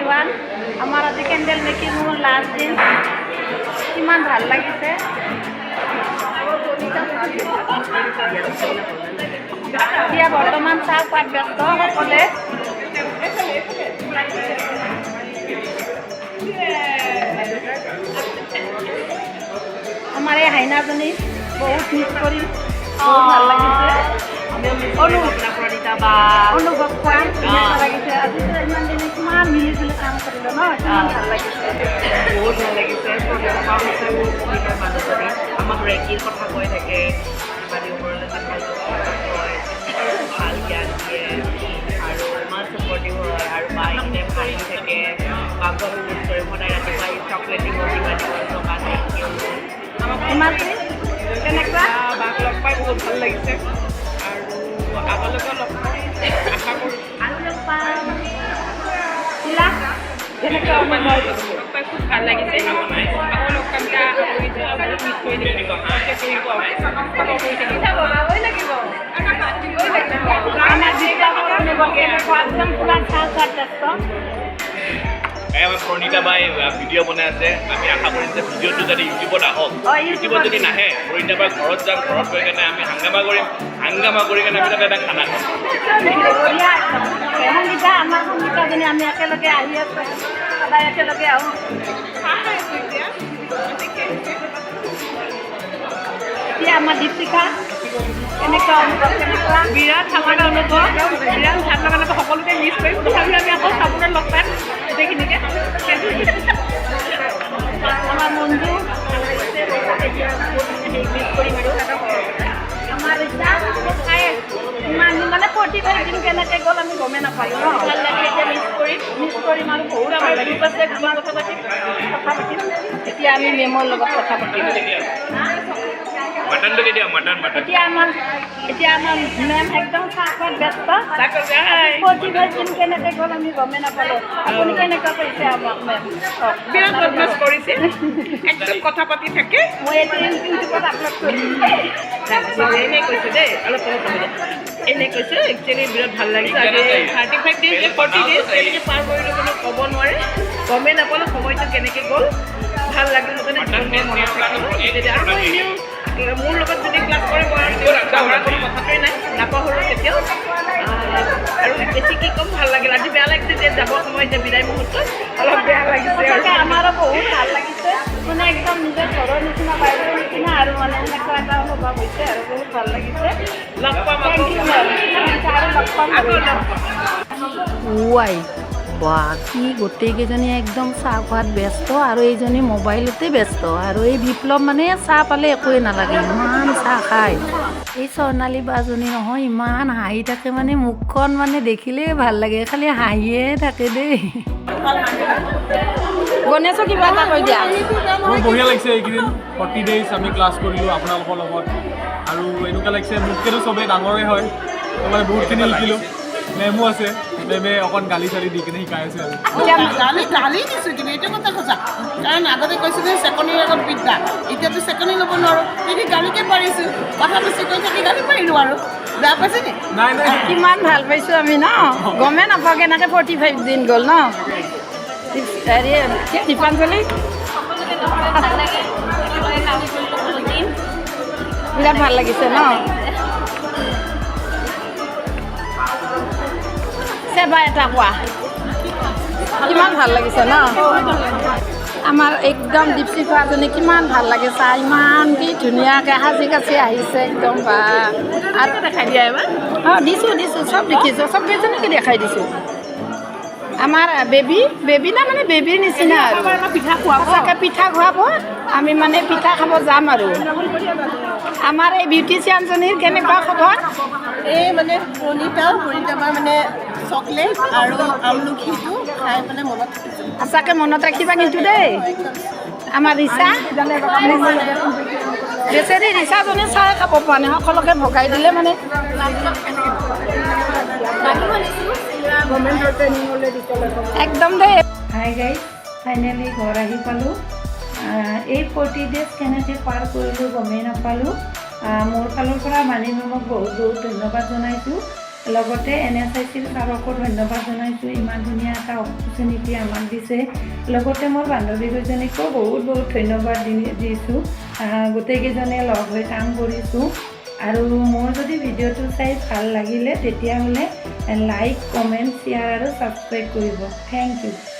Everyone. আমাৰ আজি candle মেকিঙৰ last দিন। কিমান ভাল লাগিছে! এতিয়া বৰ্তমান চাহ খোৱাত ব্যস্ত সকলোৱে। আমাৰ এই হাইনাজনী বহুত মিছ কৰিম। বহুত ভাল লাগিছে। অনুভৱ কোৱা, কেনেকুৱা লাগিছে? আজিতো ইমান দিনে কিমান মিলি জুলি কাম কৰিলোঁ ন? কিমান ভাল লাগিছে? বহুত ভাল লাগিছে। প্ৰণীতা সঁচাই বহুত সুবিধাৰ মানুহজনী। আমাক ৰেকিৰ কথা কৈ থাকে, বাদী ওপৰলৈ যে ভাল কথা কয়, ভাল জ্ঞান দিয়ে আৰু ইমান ছাপৰ্টিভ হয়। আৰু বা এনি টাইম হাঁহি থাকে। বাকো আমি মিছ কৰিম। সদায় ৰাতিপুৱা আহি চকলেট দিব, কিবা দিব, টকা, thank U. হিমাশ্ৰী, কেনেকুৱা? বাক লগ পাই বহুত ভাল লাগিছে আৰু আগলৈকে লগ পাম আশা কৰোঁ। আৰু লগ পাম। শিলা, কেনেকুৱা অনুভৱ? লগ পাই খুব ভাল লাগিছে। আকৌ লগ পাম বুলি আশা কৰিছোঁ আৰু বহুত মিছ কৰি থাকিম, কণ্টেক্ট কৰিব, খবৰ কৰি থাকিম। আমাৰ বিপ্লৱৰ অনুভৱ কেনেকুৱা? একদম পুৰা চাহ খোৱাত ব্যস্ত। এই আমাৰ প্ৰণীতা বাই ভিডিঅ' বনাই আছে। আমি আশা কৰিম যে ভিডিঅ'টো যাতে ইউটিউবত আহক। ইউটিউবত যদি নাহে, প্ৰণীতা বাৰ ঘৰত যাম। ঘৰত গৈ কেনে আমি হাংগামা কৰিম। হাংগামা কৰি কেনে আমি তাতে এটা খানা খাম। বঢ়িয়া একদম। সংগীতা, আমাৰ সংগীতাজনী, আমি একেলগে আহি আছোঁ, সদায় একেলগে আহোঁ। এতিয়া আমাৰ দীপশিখা, কেনেকুৱা অনুভৱ, কেনেকুৱা? বিৰাট ভাল লগা অনুভৱ, বিৰাট ভাল লগা অনুভৱ। সকলোকে মিছ কৰিম, তথাপিও আমি আকৌ চাবোনত লগ পাম গোটেইখিনিকে। আমাৰ মঞ্জু। ভাল লাগিছে বহুত। এতিয়া বহুত মানে হেৰি মিছ কৰিম আৰু। আমাৰ ৰীতা খাই ইমান মানে 45 দিন কেনেকৈ গ'ল আমি গমেই নাপালোঁ ন? ভাল লাগে। এতিয়া মিছ কৰিম। মিছ কৰিম আৰু বহুত। আমাৰ গ্ৰুপ আছে, গ্ৰুপত কথা পাতিম। কথা পাতিম। এতিয়া আমি মেমৰ লগত কথা পাতিম। মাটনটো কেতিয়া? Mutton, mutton. এতিয়া আমাৰ মেম একদম চাহ খোৱাত ব্যস্ত। 45 দিন কেনেকৈ গ'ল আমি গমেই নাপালোঁ। আপুনি কেনেকুৱা পাইছে আমাক মেম? বিৰাট বদমাছ কৰিছে, একদম কথা পাতি থাকে। মই এইটো ইউটিউবত আপলোড কৰিম। এনেই কৈছোঁ দেই, অলপ অলপ কমি দিয়ে। এনেই কৈছোঁ, একচুৱেলি বিৰাট ভাল লাগিছে। আজি 35 ডেইজ, 40 ডেইজ কেনেকৈ পাৰ কৰিলোঁ কোনো ক'ব নোৱাৰে। গমেই নাপালোঁ সময়টো কেনেকৈ গ'ল। ভাল লাগিল মুঠতে। জীৱনভৰ মনত থাকিব তেতিয়া। আৰু মই এনেও মোৰ লগত যদি ক্লাছ কৰে, মই আৰু পাহৰা কোনো কথাটোৱে নাই, নাপাহৰোঁ কেতিয়াও। আৰু বেছি কি ক'ম, ভাল লাগিল। আজি বেয়া লাগিছে যে যাব সময়ত যে বিদায় মুহূৰ্তত অলপ বেয়া লাগিছে আৰু। সঁচাকৈ আমাৰো বহুত ভাল লাগিছে। মানে একদম নিজৰ ঘৰৰ নিচিনা, বাইদেউৰ নিচিনা আৰু মানে সেনেকুৱা এটা অনুভৱ হৈছে আৰু বহুত ভাল লাগিছে। লগ পাম আকৌ। Thank you ma'am. আৰু লগ পাম। আকৌ লগ পাম। ৱাই বাকী গোটেইকেইজনী একদম চাহ খোৱাত ব্যস্ত আৰু এইজনী মোবাইলতে ব্যস্ত। আৰু এই বিপ্লৱ মানে চাহ পালে একোৱেই নালাগে, ইমান চাহ খায়। এই স্বৰ্ণালী বাজনী নহয়, ইমান হাঁহি থাকে, মানে মুখখন মানে দেখিলেই ভাল লাগে, খালি হাঁহিয়ে থাকে দেই। গণেশো কিবা এটা কৈ দিয়া। মোৰ বঢ়িয়া লাগিছে। এইকেইদিন 40 ডেইজ আমি ক্লাছ কৰিলোঁ আপোনালোকৰ লগত আৰু এনেকুৱা লাগিছে মোতকৈতো চবেই ডাঙৰেই হয়। তো মানে বহুতখিনি শিকিলোঁ। মেমো আছে, মেমে অকণ গালি চালি দি কিনে শিকাই আছে আৰু। গালি গালি দিছোঁ কিন্তু এইটো কথা সঁচা। কাৰণ আগতে কৈছিলোঁ চেকনিৰ আগত বিদ্যা, এতিয়াতো চেকনি ল'ব নোৱাৰোঁ। কিন্তু গালিকে পাৰিছোঁ, কথা বেছি কৈ থাকি গালি পাৰিলোঁ আৰু। বেয়া পাইছে নি? নাই নাই। কিমান ভাল পাইছোঁ আমি ন? গমেই নাপাওঁ কেনেকৈ 45 দিন গ'ল ন? হেৰি কি, দীপাঞ্জলি? সকলোকে লগ পাই ভাল লাগে। একেলগে কাম কৰিলোঁ বহুত দিন। বিৰাট ভাল লাগিছে ন? চেবা এটা কোৱা, কিমান ভাল লাগিছে ন? আমাৰ একদম দীপশিখাজনী কিমান ভাল লাগে চাই, ইমান কি ধুনীয়াকৈ সাজি কাচি আহিছে একদম বা। আৰু দেখাই দিয়া এবাৰ। অঁ, দিছোঁ দিছোঁ, চব দেখিছোঁ, চব কেইজনীকে দেখাই দিছোঁ। আমাৰ বেবী, বেবী না মানে বেবীৰ নিচিনা আৰু। পিঠা খুৱাব। সঁচাকৈ পিঠা খুৱাব। আমি মানে পিঠা খাব যাম। আৰু আমাৰ এই বিউটিচিয়ানজনীৰ কেনেকুৱা খবৰ? এই মানে প্ৰণীতা, প্ৰণীতা বাৰ মানে চকলেট আৰু আমলখিটো খাই পেলাই মনত থাকিছে। সঁচাকৈ মনত ৰাখিবা কিন্তু দেই। আমাৰ ৰিচা বেচেৰি, ৰিচাজনী চাহ খাব পৰা নাই, সকলোকে ভগাই দিলে মানে। একদম দেই। হাই গাইজ, ফাইনেলি ঘৰ আহি পালোঁ। এই 40 ডেজ কেনেকৈ পাৰ কৰিলোঁ গমেই নাপালোঁ। মোৰ ফালৰ পৰা মানি মেমক বহুত বহুত ধন্যবাদ জনাইছোঁ। লগতে এনএছআইচিৰ ছাৰকো ধন্যবাদ জনাইছোঁ, ইমান ধুনীয়া এটা অপৰচুনিটি আমাক দিছে। লগতে মোৰ বান্ধৱীকেইজনীকো বহুত বহুত ধন্যবাদ দিছোঁ। গোটেইকেইজনে লগ হৈ কাম কৰিছোঁ। আৰু মোৰ যদি ভিডিঅ'টো চাই ভাল লাগিলে, তেতিয়াহ'লে লাইক, কমেণ্ট, শ্বেয়াৰ আৰু ছাবস্ক্ৰাইব কৰিব। Thank U.